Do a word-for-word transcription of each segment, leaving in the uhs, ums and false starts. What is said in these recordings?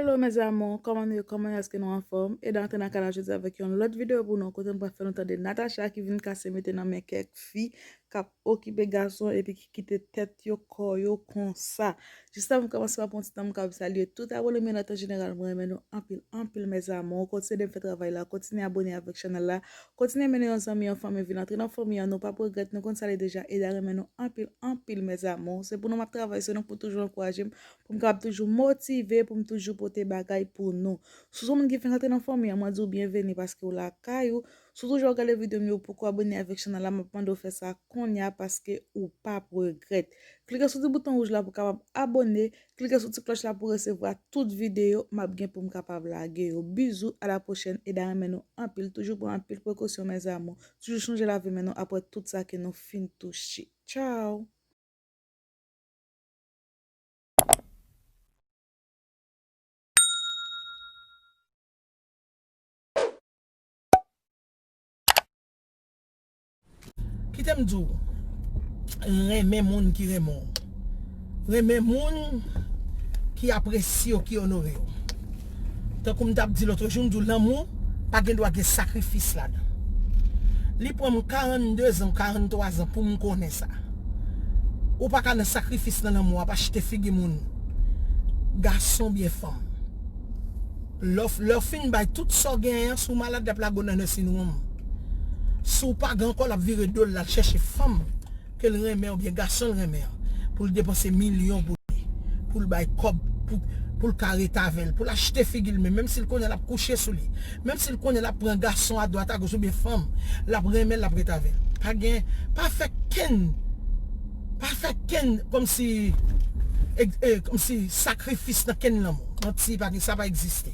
Hello mes amours, kòman nou ye? Kòman èske nou anfòm? Eda antre nan kanal jodi avèk yon lòt videyo pou nou, kote m pral fè nou tande Natacha ki vin kase mete nan men kèk fi k ap okipe gason epi ki kite tèt yo, kò yo konsa. Jis avan m kòmanse, m ap pran ti tan m ka salye tout abone m yo nan tan jeneral. Mwen renmen nou anpil, anpil mes amours. Kontinye ede m fè travay la, kontinye abone avèk chanèl la, kontinye mennen yon zanmi, yon fanmi vin antre nan fanmi an. Nou p ap regrèt, nou konn sa l ye deja. Eda renmen nou anpil, anpil mes amours. Se pou nou m ap travay, se nou k pou toujou ankouraje m, pou m kapab toujou motive, pou m toujou pote bagay pou nou. Si w se yon moun ki fenk antre nan fanmi an, mwen di w byenveni paske w lakay ou. Si w toujou ap gade videyo m yo, ou poko abone avèk chanèl la, m ap mande w fè sa kounye a paske ou p ap regrèt. Klike sou ti bouton wouj la pou w kapab abone, klike sou ti klòch la pou w resevwa tout videyo m ap gen pou m kapab lage yo. Bizou, a la pwochèn, Eda renmen nou anpil, toujou pran anpil prekosyon mes amours, toujou chonje lave men nou apre tout sa ke nou fin touche. Tchao! Kite m di w, renmen moun ki renmen w. Renmen moun ki apresye w, ki onore w. Tankou m t ap di lòt jou, m di w lanmou pa gen dwa gen sakrifis ladan. Li pran m karannde zan, karanntwa zan pou m konnen sa. Ou pa ka nan sakrifis nan lanmou ap achte figi moun, gason oubyen fanm. Lè w, lè w fin bay tout sa w genyen an, si w malad, l ap lage w nan nursing home. Si w pa gen ankò, l ap vire do l, l al chèche fanm ke l renmen oubyen gason l renmen an, pou l depanse milyon pou li, pou l bay kòb, pou, pou l ka ret avè l, pou l achte figi l menm, menm si l konnen l ap kouche sou li, menm si l konnen l ap pran gason adwat agoch oubyen fanm, l ap renmen l, l ap ret avè l. Pa gen, pa fè kenn, pa fè kenn kòmsi, e, e, kòmsi sakrifis nan kenn lanmou. Manti, pa gen, sa pa egziste.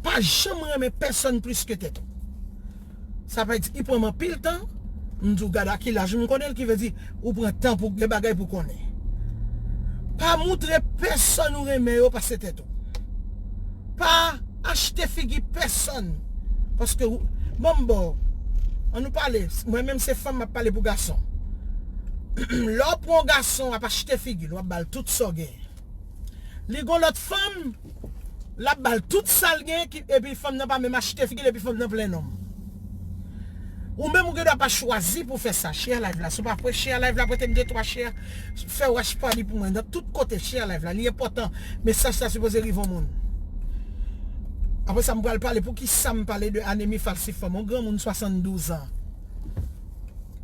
Pa janm renmen pèsonn plis ke tèt ou. Sa pa egziste. Li pran m anpil tan. M di w gade a ki laj m konnen l, ki vle di ou pran tan pou gen bagay pou konnen. Pa moutre pèsonn ou renmen yo pase tèt ou. Pa achte figi pèsonn. Paske ou, ban m ba w. An nou pale. Mwen menm se fanm, m ap pale pou gason. Lè w pran yon gason, w ap achte figi l, w ap ba l tout sa w genyen. Li gon lòt fanm, l ap ba l tout sa l gen, ki, epi fanm nan pa menm achte figi l, epi fanm nan plen nonm. Ou menm ou gen dwa pa chwazi pou fè sa. Share live la. Si w pa pre share live la, prete m de twa share. Fè watch party pou mwen. Nan tout kote, share live la. Li enpòtan. Mesaj sa sipoze rive yon moun. Apre sa, m pral pale. Poukisa m pale de anemi falsifòm? Yon granmoun swasanndouz an.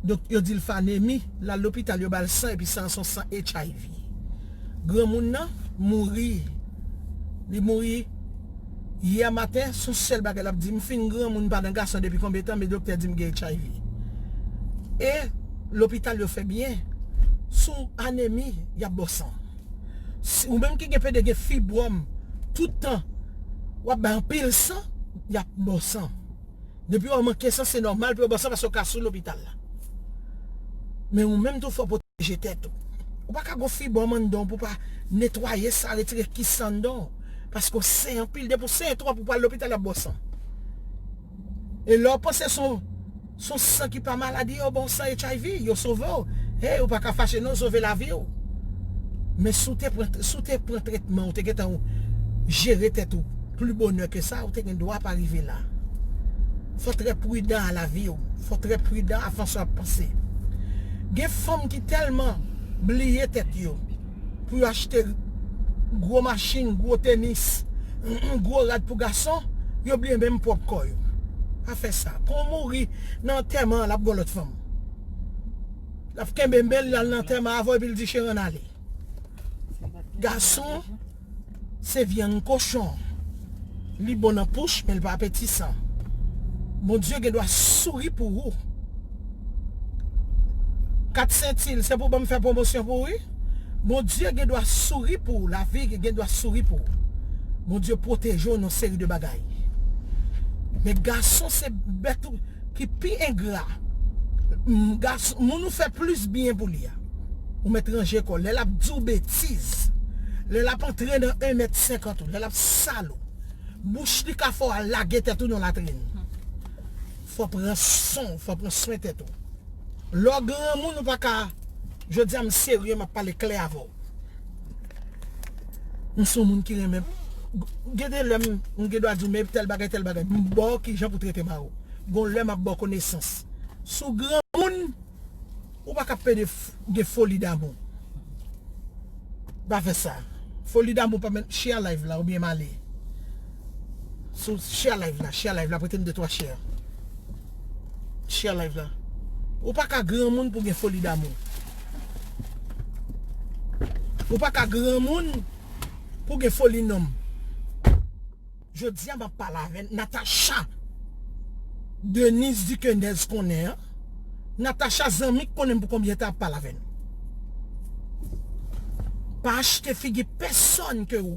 Donk, yo di l fè anemi, l al lopital, yo ba l san, epi san an se yon san H I V. Granmoun nan mouri. Li mouri yè maten, se yon sèl bagay l ap di, "M fin granmoun, m pa nan gason depi konbyen tan, men doktè di m gen H I V." E lopital yo fè byen. Sou anemi, y ap ba w san. Si, ou menm ki gen pede gen fibwòm, tout tan, w ap bay anpil san, y ap ba w san. Depi w manke san, se nòmal pou yo ba w san paske w ka sou lopital la. Men ou menm tou, fò w pwoteje tèt ou. Ou pa ka gon fibwòm anndan w pou w pa netwaye sa, retire kis anndan w. Paske w sen anpil, depi w sen twòp, ou pral lopital, y ap ba w san. E lè w panse se yon, se yon san ki pa maladi, yo ba w san H I V, yo sove w. Hey, ou pa ka fache non, sove lavi w. Men si w te pran, si w te pran tretman, ou te gentan jere tèt ou pli bonè ke sa, ou te gen dwa pa rive la. Fò trè pridan a lavi w. Fò trè pridan a fason w ap panse. Gen fanm ki tèlman bliye tèt yo pou yo achte gwo machin, gwo tenis, gwo rad pou gason, yo bliye menm pwòp kò yo. Pa fè sa. Kon w mouri nan antèman an, l ap gon lòt fanm. L ap kenbe men l, l al nan antèman avè w, epi l di cheri ann ale. Gason, se vyann kochon. Li bon nan pouch, men l pa apetisan. Bondye gen dwa souri pou ou. Kat Sentil, se pou ban m fè pwomosyon pou ou, wi. Bondye gen dwa souri pou ou. Lavi gen dwa souri pou ou. Bondye pwoteje w nan seri de bagay. Men gason se bèt ou ki pi engra. M, gason, moun ou fè plis byen pou li a, ou mèt ranje kò w. Lè l ap di w betiz, lè l ap antre nan en mèt senkant ou, lè l ap sal ou, bouch li ka fè w al lage tèt ou nan latrin. Fò w pran swen w, fò w pran swen tèt ou. Lè w granmoun, ou pa ka, jodi a m serye, m ap pale klè avè w. M se yon moun ki renmen Gen de lè m, m gen dwa di w, men tèl bagay, tèl bagay. M ba w kijan pou trete mari w. Gon lè m ap ba w konesans. Si w granmoun, ou pa ka pede f- gen foli damou. Pa fè sa. Foli damou pa menm, share live la oubyen m ale. Sou share live la, share live la, prete m de twa share. Share live la. Ou pa ka granmoun pou gen foli damou. Ou pa ka granmoun pou gen foli nonm. Jodi a m ap pale avè Natacha. Denise Duquenez konnen an. Natacha zanmi k konnen m pou konbyen tan ap pale avè nou. Pa achte figi pèsonn ke ou.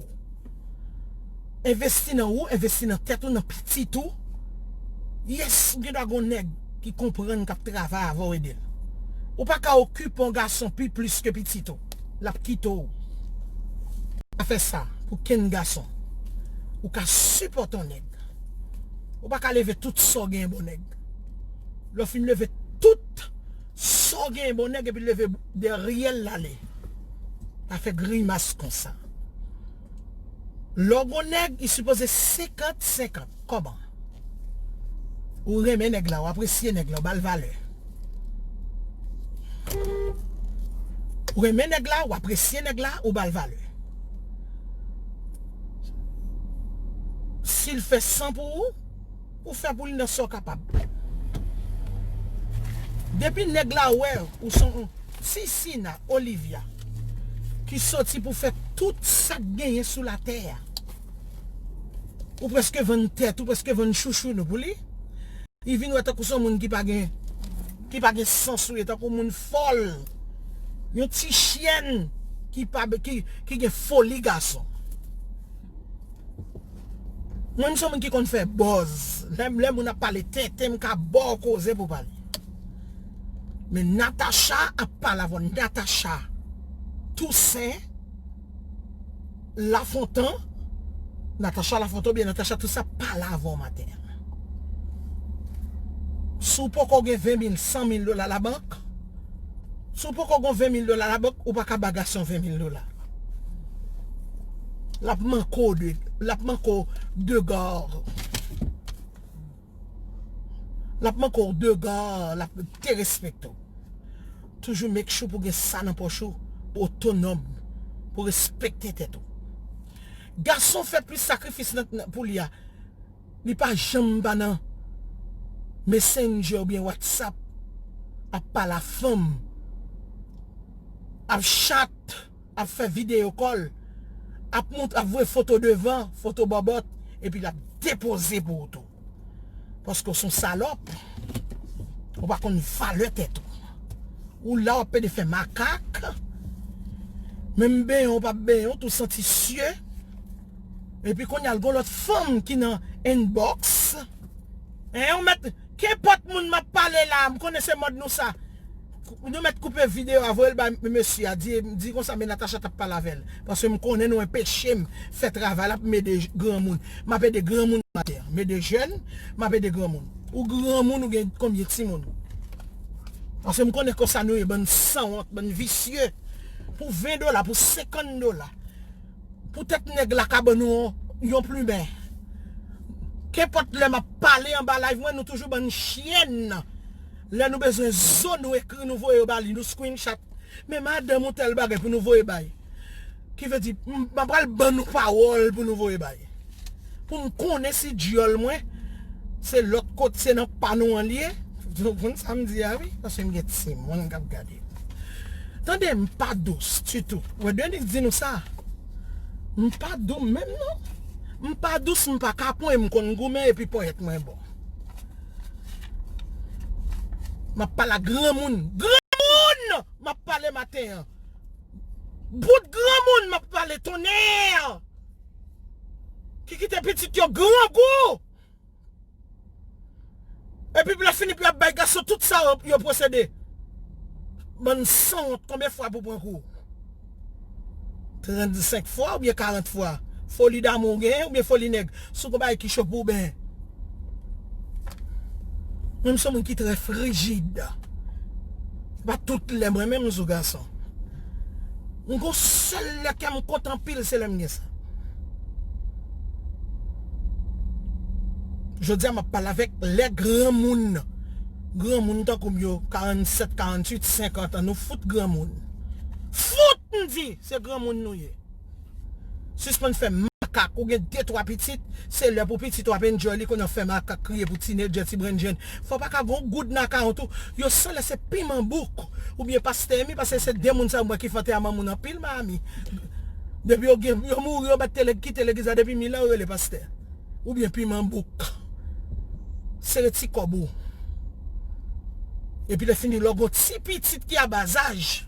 Envesti nan ou, envesti nan tèt ou, nan pitit ou. Yes, ou gen dwa gon nèg ki konprann k ap travay avè w ede l. Ou pa ka okipe yon gason pi plis ke pitit ou. L ap kite w. Pa fè sa pou kenn gason. Ou ka sipòte yon nèg. Ou pa ka leve tout sa w genyen ba yon nèg. Lè w fin leve tout sa w genyen ba yon nèg epi leve dèyè l ale. Pa fè grimas konsa. Lè w gon nèg, li sipoze senkant senkant. Kòman? Ou renmen nèg la, ou apresye nèg la, ou ba l valè. Ou renmen nèg la, ou apresye nèg la, ou ba l valè. Si l fè san pou ou, ou fè pou li nan sa w kapab. Depi nèg la wè ou se yon ti Sina Olivia ki soti pou fè tout sa k genyen sou latè a, ou prèske vann tèt, ou prèske vann chouchou nou pou li. Li vin wè tankou se yon moun ki pa gen, ki pa gen sans ou ye, tankou moun fòl. Yon ti chyèn ki pa, ki, ki gen foli gason. Mwen, m se yon moun ki konn fè buzz. Lè, lè moun ap pale tenten, m ka ba w koze pou pale. Men Natacha ap pale avè w. Natacha Toussaint Lafontan, Natacha Lafontan oubyen Natacha Toussaint ap pale avè w maten an. Si w poko gen ven mil, san mil dola labank, si w poko gen ven mil dola labank, ou pa ka ba gason ven mil dola. L ap manke w de, l ap manke w de gò. L ap manke w de gò, l ap derespekte w. Toujou make sure pou gen sa nan pòch ou, pou otonòm, pou respekte tèt ou. Gason fè plis sakrifis nan, nan, pou li a. Li pa janm pa nan Messenger oubyen WhatsApp ap pale a fanm, ap chat, ap fè videyo call, ap mont, ap voye foto devan, foto bòbòt, epi l ap depoze pou ou tou. Paske w se yon salòp. Ou pa konn valè tèt ou. Ou la w ap pede fè makak. Menm benyen w p ap benyen w, tou santi sye. Epi kounye a l gon lòt fanm ki nan inbox. Hein, ou mèt, kenpòt moun m ap pale la, m konnen se mòd nou sa. Nou mèt koupe videyo a, voye l bay mesye a, di, di konsa, men Natacha t ap pale avè l. Paske m konnen nou enpeche m fè travay la pou m ede granmoun. M ap ede granmoun maten an. M ede jèn, m ap ede granmoun. Ou granmoun, ou gen konbyen timoun? Paske m konnen konsa nou ye, bann sanwont, bann visye. Pou ven dola, pou senkant dola. Poutèt nèg la ka ban nou yon, yon plimen. Kenpòt lè m ap pale anba live mwen, nou toujou ban n chyèn. Lè nou bezwen zo, nou ekri, nou voye yo ba li, nou screenshot. Men madanm ou tèl bagay pou nou voye bay. Ki vle di, m, m pral ban nou pawòl pou nou voye bay. Pou m konnen si dyòl mwen, se lòt kot, se nan pa nou an l ye. Ou konn sa m di a, wi, paske m gen timoun k ap gade. Tande, m pa dous ditou. Wè, Denise di nou sa. M pa dous menm, non. M pa dous, m pa kapon, e m konn goumen, epi ponyèt mwen bon. M ap pale a granmoun. Granmoun! M ap pale maten an. Bout granmoun, m ap pale tonnè! Ki kite pitit yo grangou! Epi pou lè fini, pou y ap bay gason tout sa yo, yo posede. Bann sanwont, konbyen fwa pou pran kou? Trannsenk fwa oubyen karant fwa? Foli damou w genyen oubyen foli nèg? Si w gon bagay ki cho pou w benyen. Mwen, m se yon moun ki trè frijid. Se pa tout lè mwen menm m sou gason. M gon sèl lè kè m kontan anpil, se lè m gen sa. Jodi a m ap pale avèk lè granmoun. Granmoun tankou m yo, karannsèt, karantuit, senkant an, nou fout granmoun. Fout, m di, se granmoun nou ye. Sispann fè makak, ou gen de twa pitit, se lè pou pitit w ap enjoy li, kounye a w fè makak, kriye pou tinedjè, ti brenn jèn. Fò w pa ka gon goud nan akawont ou, yo sanlè se piman bouk, oubyen pastè mi, paske se de moun sa yo m wè ki fante a manman anpil Miami. Depi yo gen, yo mouri, yo bat tele, kite legliz la, depi mil an yo rele pastè. Oubyen piman bouk. Sere ti kòb ou. Epi lè fini, lè w gon ti pitit ki a bazaj.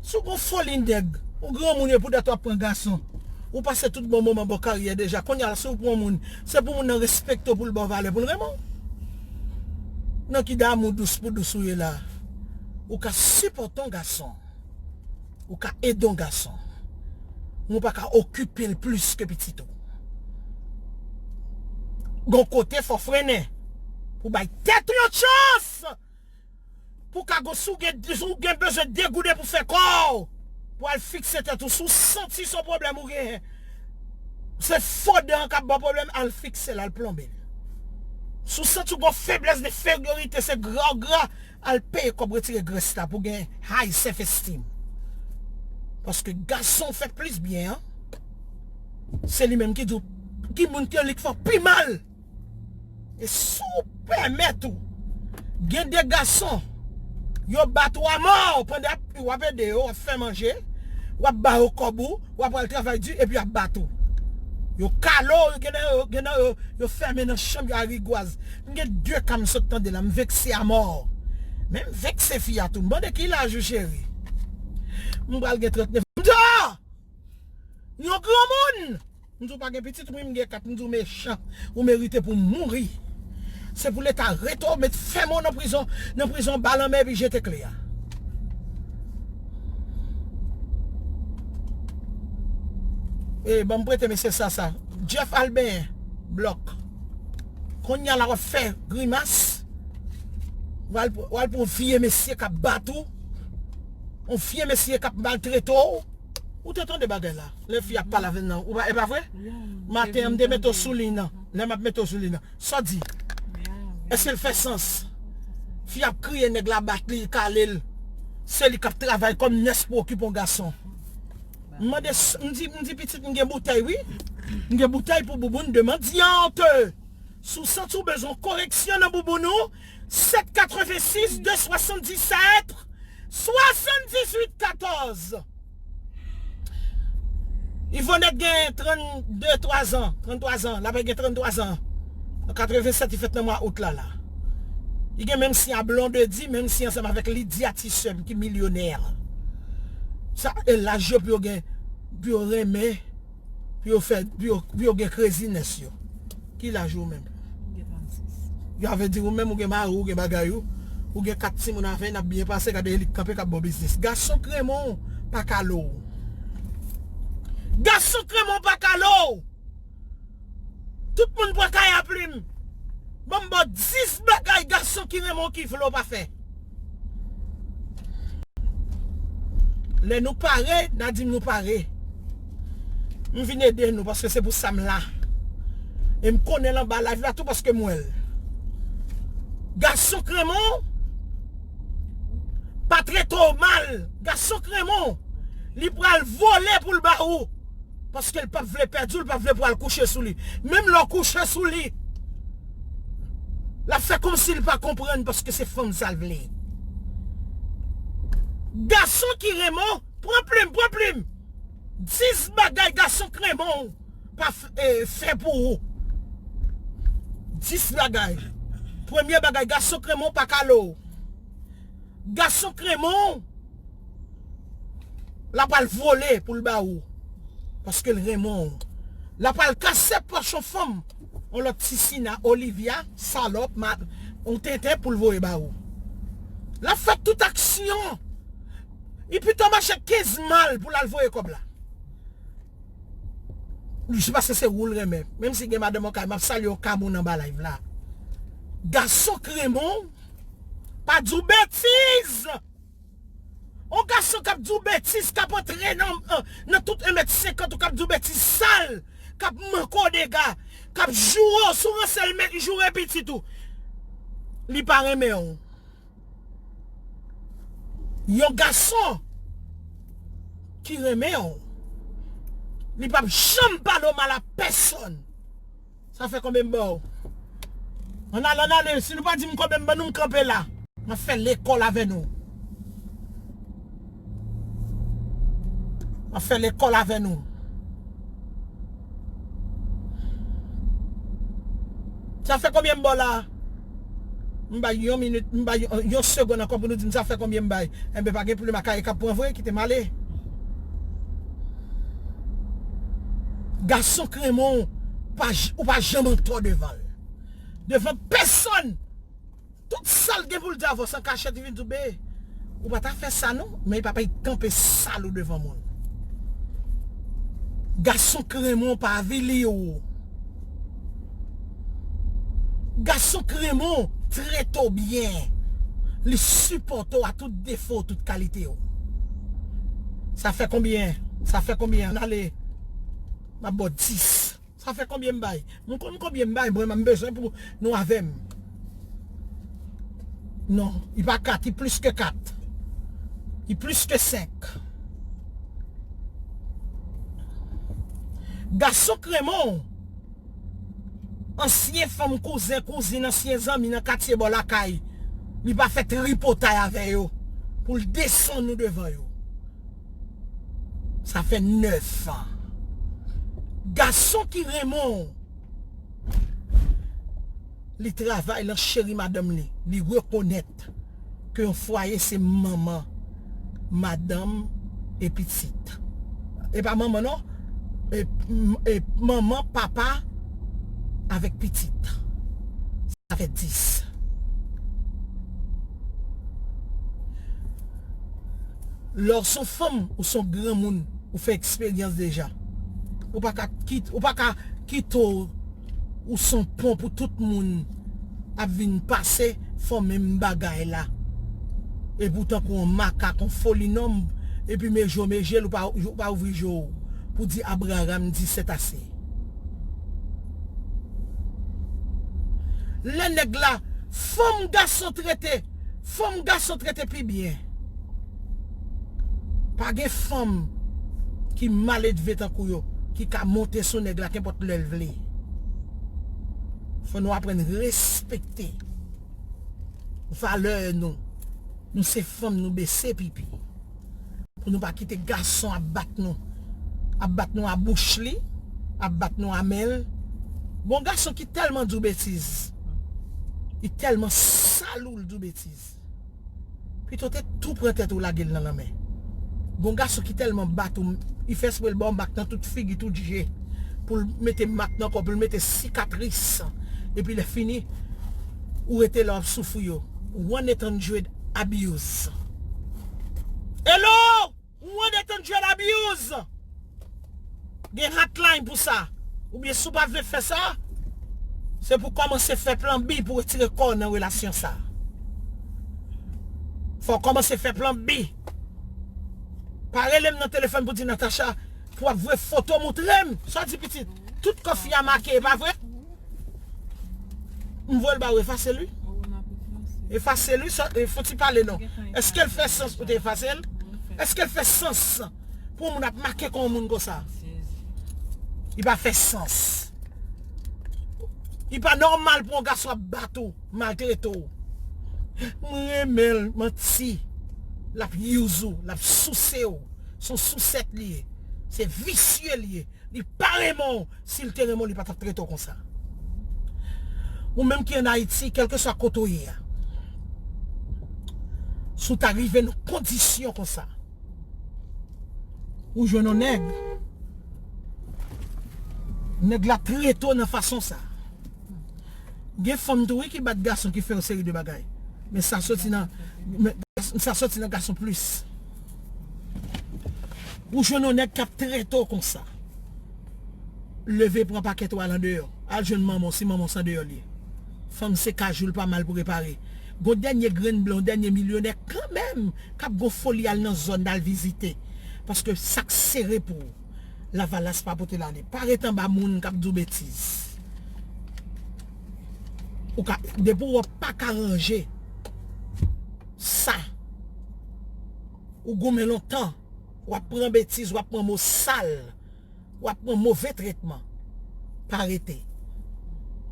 Si w gon foli nèg, ou granmoun epi w dat w ap pran gason. Ou pase tout bon moman bò karyè deja. Kounye a, si w pran moun, se pou moun nan respekte w, pou l ba w valè, pou l renmen w. Nan ki damou dous pou dous ou ye la. Ou ka sipòte yon gason. Ou ka ede yon gason. Men w pa ka okipe l plis ke pitit ou. Gon kote fò frennen. Pou bay tèt ou yon chans. Pou w ka gon, si w gen, si w gen bezwen degouden pou fè kò w. Pou al fikse tèt ou. Si w santi se yon pwoblèm ou genyen. Se fo dan an k ap ba w pwoblèm, al fikse l, al plonbe l. Si w santi w gon feblès, de enferiorite, se gra w gra, al peye kòb retire grès la pou gen high self esteem. Paske gason fè plis byen an. Se li menm ki di w, ki moun ke li k fè w pi mal. E si w pèmèt ou, gen de gason, yo bat ou a mò pandan w ap ede yo, w ap fè manje, w ap ba yo kòb ou, w ap al travay di, epi y ap bat ou. Yo kale w, gen nan yo, gen nan yo, yo fèmen nan chanm yo a rigwaz. M gen de ka m sot tande la, m vekse a mò. Men m vekse fi a tou. M mande ki laj ou cheri. M pral gen trannèf. M di, ah! Yon granmoun! M di w pa gen pitit, wi, m gen kat, m di w mechan. Ou merite pou mouri. Se pou leta rete w, met fèmen w nan prizon, nan prizon ba lanmè epi jete kle a. E, ban m prete mesye sa, sa. Jeff Albin, blòk. Kounye a la w ap fè grimas. W al, w al pou yon vye mesye k ap bat ou. Yon vye mesye k ap maltrete w. Ou te tande bagay la? Lè fi ap pale avè l nan. Ou pa, e pa vre? Maten an, m te mete w sou liy nan. Lè m ap mete w sou liy nan. Sa w di? Èske l fè sans? Fi ap kriye, nèg la bat li, kale l. Se li k ap travay kòm nès pou okipe yon gason. M mande, m di, m di pitit, m gen boutèy, wi. M gen boutèy pou bouboun de mandyant. Si w santi w bezwen koreksyon nan bouboun ou, sèt katrevensis, de swasanndisèt, swasanndizuit katòz. Yvonette gen trannde, twa zan, tranntwa zan, l ap gen tranntwa zan. An katrevensèt, li fèt nan mwa out la, la. Li gen menm siy a Blondedy, menm siy ansanm avèk Lydia, ti sè m ki milyonè. Sa, e laj yo pou yo gen, pou yo renmen, pou yo fè, pou yo, pou yo gen craziness yo. Ki laj ou menm? Yo avè di ou menm ou gen mari, ou gen bagay ou, ou gen kat timoun avè, n ap byen pase, gade li k kanpe k ap ba w biznis. Gason k renmen w pa kale w. Gason k renmen w pa kale w. Tout moun pran kay a plim. Ban m ba w dis bagay gason ki renmen w ki vle w pa fè. Lè nou pare, n a di m nou pare. M vin ede nou paske se pou sa m la. E m konnen l anba live la tou paske m wè l. Gason k renmen w pa trete w mal. Gason k renmen w, li pral vole pou l ba ou. Paske l p ap vle pèdi w, l p ap vle pou w al kouche sou li. Menm lè w kouche sou li, l ap fè kòmsi l pa konprann paske se fanm sa l vle. Gason ki renmen w, pran plim, pran plim. Dis bagay gason k renmen w pa f-, eh, fè pou ou. Dis bagay. Premye bagay, gason k renmen w pa kale w. Gason k renmen w, l ap al vole pou l ba ou. Paske l renmen w. L ap al kase pòch yon fanm, yon lòt ti Sina, Olivia, salòp, ma-, yon tenten pou l voye ba ou. L ap fè tout aksyon. Li pito mache kenz mal pou l al voye kòb la. Jis paske se ou l renmen. Menm si gen madanm an kay, m ap salye yon ka moun anba live la. Gason k renmen w pa di w betiz. Yon gason k ap di w betiz, k ap antre nan, nan tout en mèt senkant ou, k ap di w betiz sal, k ap manke w dega, K ap joure w, si w ranse l, men joure pitit ou. Li pa renmen w. Yon gason ki renmen w, li p ap janm pale w mal a pèsonn. Sa fè konbyen m ba w? Ann ale, ann ale. Si nou pa di m konbyen m ban nou, m kanpe la. M ap fè lekòl avè nou. M ap fè lekòl avè nou. Sa fè konbyen m ba w la? M bay yon minit, m bay yon, yon segonn ankò pou nou di m sa fè konbyen m bay. Enben, pa gen pwoblèm, a kay k ap pran vre, kite m ale. Gason k renmen w, pa j-, ou pa janm antò devan l. Devan pèsonn. Tout sa l gen pou l di avè w, se an kachèt li vin di w, be, ou pa ta fè sa non, men li pa pral kanpe sal ou devan moun. Gason k renmen w pa avili w. Gason k renmen w trete w byen. Li sipòte w a tout defo w, tout kalite w. Sa fè konbyen? Sa fè konbyen? Ann ale. M ap ba w dis. Sa fè konbyen m bay? M konn konbyen m bay, mwen, m bezwen pou nou avè m. Non, li pa kat, li plis ke kat. Li plis ke senk. Gason k renmen w, ansyen fanm, kouzen, kouzin, ansyen zanmi nan katye bò lakay, li pa fè tripotay avè yo pou l desann ou devan yo. Sa fè nèf. Gason ki renmen w, li travay, l an cheri madanm li, li rekonèt ke yon fwaye se manman, madanm e pitit. E pa manman non, e, e manman, papa avèk pitit. Sa fè dis. Lè w se yon fanm, ou se yon granmoun, ou fè eksperyans deja. Ou pa ka kit-, ou pa ka kite w, ou se yon pon pou tout moun ap vin pase, fè w menm bagay la. Epi w tankou yon makak, yon folinòm, epi meje w meje l, ou pa, ou pa ouvri je w pou di Abraram di c'est assez. Lè nèg la, fanm gason trete, fanm gason trete pi byen. Pa gen fanm ki maledve tankou yo, ki ka monte sou nèg la kenpòt lè l vle. Fò nou aprann respekte valè nou. Nou se fanm, nou bese pipi. Pou nou pa kite gason ap bat nou. Ap bat nou a bouch li, ap bat nou a men l. Gon gason ki tèlman di w betiz. Li tèlman salou l di w betiz. Pito te tou pran tèt ou lage l nan lanmè. Gon gason ki tèlman bat ou, li fè espre l ba w mak nan tout figi, tout je. Pou l mete mak nan kò, pou l mete sikatris. Epi lè fini, ou rete la w ap soufri yo. One eight hundred abuse. Hello! One eight hundred abuse! Gen hotline pou sa. Oubyen si w pa vle fè sa, se pou kòmanse fè plan B pou retire kò w nan relasyon sa. Fò w kòmanse fè plan B. Pa rele m nan telefòn pou di Natacha, pou w ap voye foto moutre m. Sa w di pitit? Tout kò fi a make, e pa vre? M voye l ba ou, efase l wi. Efase l wi, sa, e, fò ti pale non. Èske l fè sans pou te efase l? Èske l fè sans pou yon moun ap make kò yon moun konsa? Li pa fè sans. Li pa nòmal pou yon gason ap bat ou, maltrete w. Mwen renmen l, manti. L ap use ou, l ap souse w. Se yon sousèt li ye. Se visye li ye. Li pa renmen w. Si l te renmen w, li pa t ap trete w konsa. Ou menm ki ann Ayiti, kèlkeswa kote w ye a, si w ta rive nan kondisyon konsa, ou jwenn yon nèg, nèg la trete w nan fason sa. Gen fanm tou wi ki bat gason, ki fè yon seri de bagay. Men sa soti nan, men sa soti nan gason plis. Ou jwenn yon nèg k ap trete w konsa. Leve pran pakèt ou al andeyò. Al jwenn manman w si manman w se andeyò l ye. Fanm se kajou l pa mal pou repare. Gon dènye grenn blan, yon dènye milyonè kanmenm k ap gon foli al nan zòn al vizite. Paske sa k sere pou ou. Lavalas pa pote l ale. Pa ret anba moun k ap di w betiz. Ou ka, depi w pa ka ranje sa, ou goumen lontan, w ap pran betiz, w ap pran mo sal, w ap pran move tretman. Pa rete.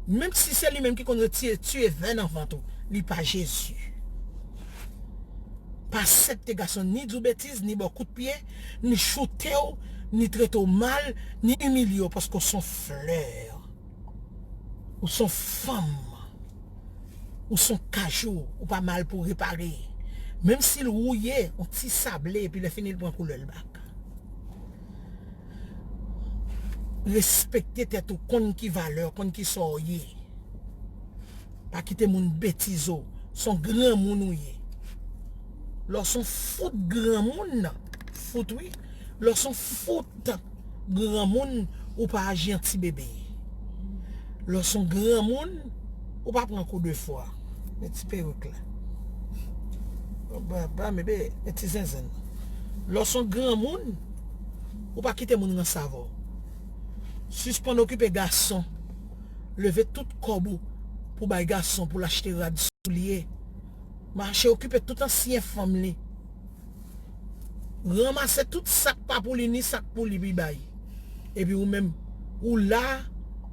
Menm si se li menm ki konn retire, tiye vè nan vant ou, li pa Jezi. Pa aksepte gason ni di w betiz, ni ba w kout pye, ni choute w, ni trete w mal, ni imilye w paske w se yon flè. Ou se yon fanm. Ou se yon kajou, ou pa mal pou repare. Menm si l wouye, yon ti sable, epi lè fini l pran koulè l bak. Respekte tèt ou, konn ki valè w, konn ki sa w ye. Pa kite moun betize w. Se yon granmoun ou ye. Lè w se yon fout granmoun, fout wi. Lè w se yon fout granmoun, ou pa aji an ti bebe. Lè w se yon granmoun, ou pa pran kou de fwa. Men ti perik la. Ba, ba, men be, men ti zenzenn. Lè w se yon granmoun, ou pa kite moun ranse avè w. Sispann okipe gason. Leve tout kòb ou pou bay gason pou l achte rad, soulye. Mache okipe tout ansyen fanm li. Ranmase tout sa k pa pou li, ni sa k pou li, li bay. Epi ou menm, ou la,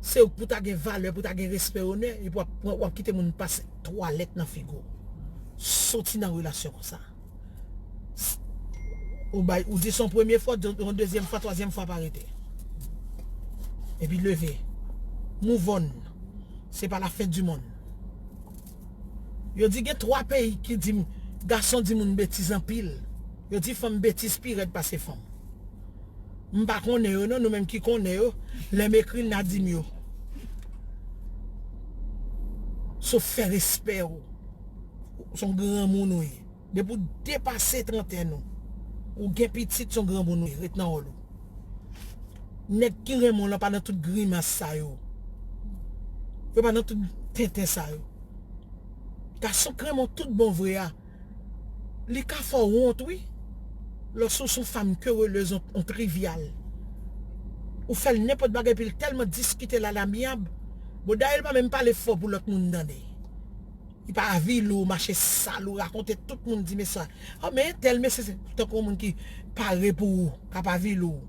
se ou pou ta gen valè, pou ta gen respè, onè, epi w ap, w ap kite moun pase twalèt nan figi w. Soti nan relasyon konsa. Ou bay, ou di se yon premye fwa, yon dezyèm fwa, twazyèm fwa, pa rete. Epi leve. Move on. Se pa la fen di monn. Yo di gen twa peyi ki di m, gason di moun betiz anpil. Yo di fanm betiz pi rèd pase fanm. M pa konnen yo non, nou menm ki konnen yo, lè m ekri n a di m yo. Se w fè respè w. Se yon granmoun ou ye. Depi w depase trantèn ou, ou gen pitit, se yon granmoun ou ye, ret nan wòl ou. Nèg ki renmen w lan pa nan tout grimas sa yo. Yo pa nan tout tenten sa yo. Gason k renmen w tout bon vre a, li ka fè w wont wi. Lòske w se yon fanm kerelez, yon, yon trivyal. Ou fè l nenpòt bagay epi l tèlman diskite l alamyab. Bon, dayè l pa menm pale fò pou lòt moun tande. Li pa avili w, mache sal ou, rakonte tout moun di mesye. Oh, men entèl mesye, se tankou yon moun ki pare pou ou, k ap avili w.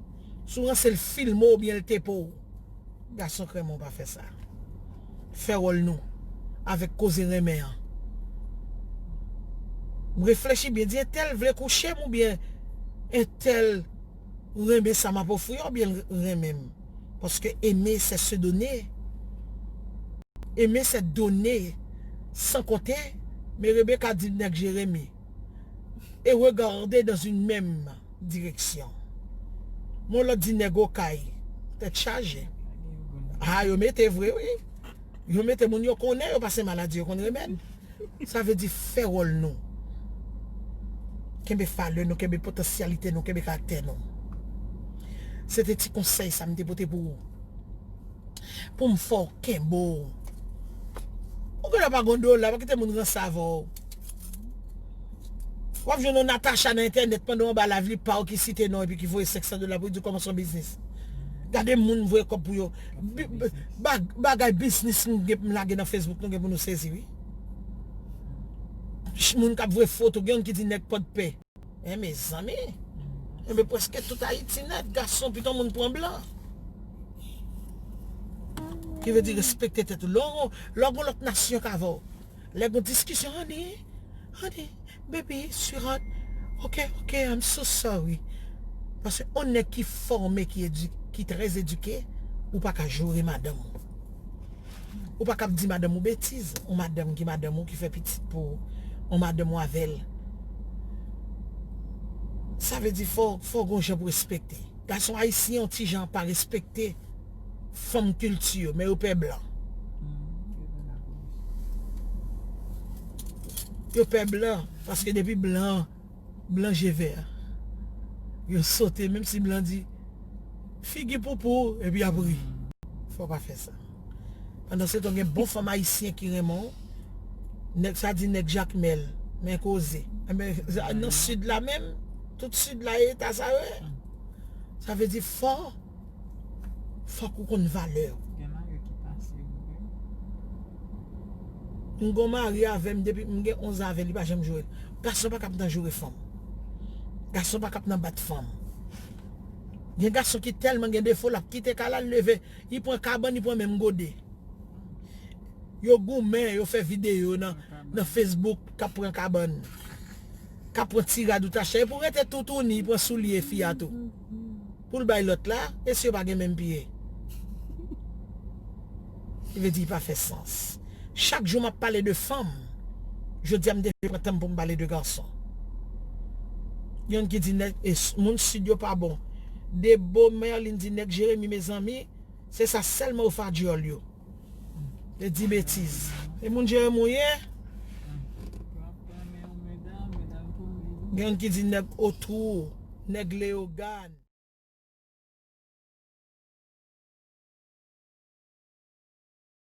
Si w ranse l filme w oubyen l tepe w. Gason k renmen w pa fè sa. Fè wòl nou avèk koze renmen an. Reflechi byen, di entèl vle kouche m oubyen entèl renmen sa m ap ofri a oubyen l renmen m. Paske aimer, c'est se donner. Aimer, c'est donner sans compter, men Rebecca di nèg Jeremi, et regarder dans une même direction. Mon lòt di nèg Okay, tèt chaje. Ah, yo mete vre, wi. Yo mete moun yo konnen, yo pase maladi, yo konn remèd. Sa vle di fè wòl nou. Kenbe valè nou, kenbe potansyalite nou, kenbe karaktè nou. Se te ti konsèy sa m te pote pou ou. Pou m fè w kenbe w. Ou genlè pa gon dola, pa kite moun ranse avè w. W ap jwenn yon Natacha nan entènèt pandan w anba live li pa w ki site non epi ki voye senk san dola pou l di w kòmanse yon biznis. Gade moun m voye kòb pou yo. Bi- bi- bag- Bagay biznis m gen pou m lage nan Facebook, nou gen pou nou sezi wi. Ch- Moun k ap voye foto, gen youn ki di nèg Pòdpè. E mezanmi. Enben prèske tout Ayiti nèt, gason, piton moun pran blan. Ki vle di respekte tèt ou. Lè w, lè w gon lòt nasyon k avè w. Lè gon diskisyon, honey, honey, baby, sweetheart. Ok, ok, I'm so sorry. Paske yon nèg ki fòme, ki edi- ki trè edike, ou pa ka joure madanm ou. Ou pa ka ap di madanm ou betiz, yon madanm ki madanm ou, ki fè pitit pou ou, yon madanm ou avè l. Sa vle di fò, fò gon jan pou respekte. Gason ayisyen yon ti jan pa respekte fanm kilti yo, men yo pè blan. Yo pè blan, paske depi blan, blan je vè, yo sote, menm si blan di, figi poupou, epi y ap ri. Fò w pa fè sa. Pandan se tan, gen bon fanm ayisyen ki renmen w. Nèg sa di nèg Jakmèl, men koze. Enben, nan sid la menm, tout sid la e eta sa yo ye. Sa vle di fò, fòk ou konn valè w. Gen nan yo ki pase vre. M gon mari avè m depi m gen onz an avè l, li pa janm joure l. Gason pa kab nan joure fanm. Gason pa kab nan bat fanm. Gen gason ki tèlman gen defo, l ap kite kay la, l leve, li pran kabann, li pran menm gode. Yo goumen, yo fè videyo nan, nan Facebook, k ap pran kabann, k ap pran ti rad ou t achte. E pou rete toutouni, li pran soulye fi a tou. Pou l bay lòt la, e si yo pa gen menm pye? Li vle di li pa fè sans. Chak jou m ap pale de fanm. Jodi a m te pran tan m pou m pale de gason. Youn ki di nèg, e s- moun sid yo pa bon. Debo Merlin di nèg Jeremi, mezanmi, se sa sèlman ou fè a dyòl yo. E di betiz. E moun Jeremi ou ye? Gen youn ki di nèg Otrou, nèg Leyogàn.